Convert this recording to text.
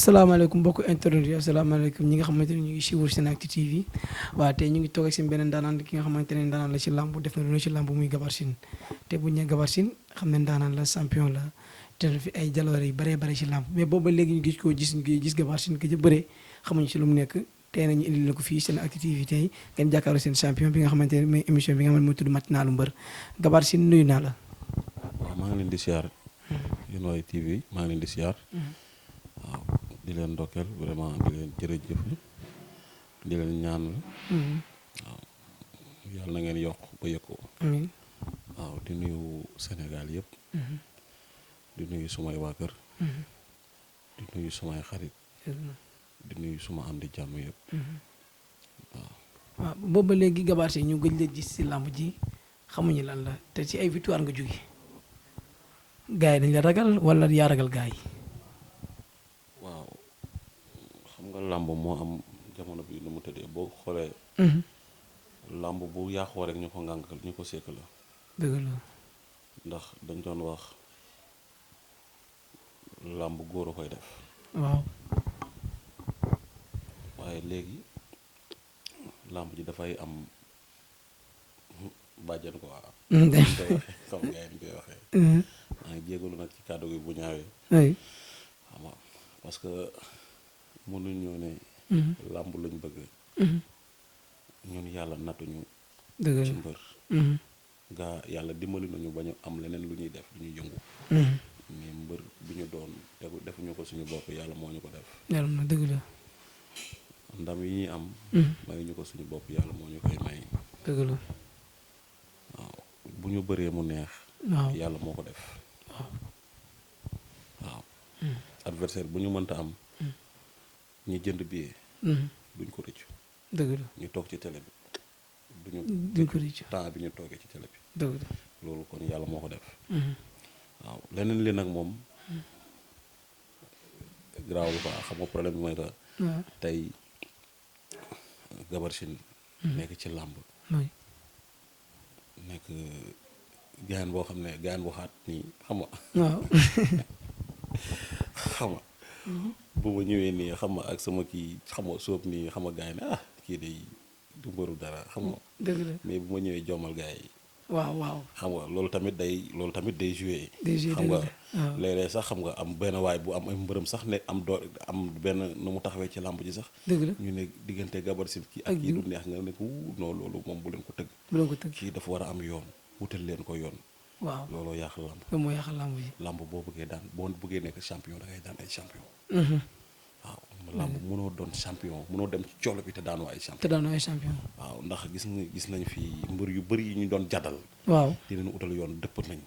asalaamaaleykum mbokku internet yi asalaamaaleykum ñi nga xamante ne ñu ngi suivre SENactu TV waaw tey ñu ngi toog ak seen beneen daanaan ki nga xamante ne daanaan la ci làmb def na lu ne ci làmb muy Gabar Sine te bu ñu nee Gabar Sine xam ne daanaan la champion la te fi ay jaloore yu bëree bëri ci làmb mais boobu ba léegi ñu gis Gabar Sine que ja bëree xamuñu ci lu mu nekk tey nañu indil la ko fii SENactu TV tey ngeen jàkkaarloo seen champion bi nga xamante ne mooy émission bi nga xam ne moo tudd Matinalu Mbër Gabar Sine nuyu naa la. waaw maa ngi leen di siyaar yéen waay TV maa ngi leen di siyaar waaw di leen ndokkeel vraiment di leen jërëjëf di leen ñaanal waaw yàlla na ngeen yokk ba yëg ko amiin waaw di nuyu Sénégal yëpp di nuyu sumay waa kër di nuyu sumay xarit di nuyu suma am di jàmm yëpp waaw boobu ba léegi Gabar Sine ñu gëj la gis si làmb ji xamuñu lan la te ci ay victoire nga jóge gars yi dañ la ragal wala yaa ragal gars yi. waaw xam nga làmb moo am jamono bi nu mu tëddee boo xoolee làmb bu yàqoo rek ñu ko ngànkal ñu ko sekk la dëgg la ndax dañ doon wax làmb góor a koy def waaw waaye léegi làmb ji dafay am bàjjan ko waa koy waxee comme gars yi koy waxee maa ngi jégalu nag ci kàddu gi bu ñaawee xam nga parce que mënuñ ñoo ne làmb lañ bëgg ñun yàlla nattuñu ci mbër gaa yàlla dimbali nañu ba ñu am leneen lu ñuy def lu ñuy yëngu mais mbër bi ñu doon tegu defuñu ko suñu bopp yàlla moo ñu ko def yàlla na dëgg la ndam yi ñuy am may ñu ko suñu bopp yàlla moo ñu koy may dëgg la waaw bu ñu bëree mu neex waaw yàlla moo ko def waaw adversaire bu ñu mënta am ñi jënd billet duñ ko rëccu dëgg la ñu toog ci télé bi duñ ko rëccu temps bi ñu toogee ci télé bi dëgg la loolu kon yàlla moo ko def waaw leneen li nag moom garaawul quoi xam nga problème bi mooy que tey Gabar Sine nekk ci làmb nekk gaan boo xam ne gaan waxaat nii xam nga waaw xam nga bu ma ñëwee nii xam nga ak sama kii xam nga soob nii xam nga gars yi ne kii day du mbëru dara xam nga dëgg la mais bu ma ñëwee jommal gars yi waaw waaw xam nga loolu tamit day joué xam nga waaw léeg-léeg sax xam nga am benn waay bu am ay mbërëm sax ne am doo am benn nu mu taxawee ci làmb ji sax dëgg la ñu ne diggante Gabar Sine kii ak kii du neex nga ne ko non loolu moom bu leen ko tëgg bu leen ko tëgg kii dafa war a am yoon wutal leen ko yoon waaw looloo yàq làmb loolu moo yàq làmb ji làmb boo bëggee daan boo bëggee nekk champion da ngay daan ay champion waaw làmb mënoo doon champion mënoo dem ci coolo bi te daanoo ay champion te daanoo ay champion waaw ndax gis nañ fi mbër yu bëri yi ñu doon jàddal waaw di leen utal yoon dëpp nañ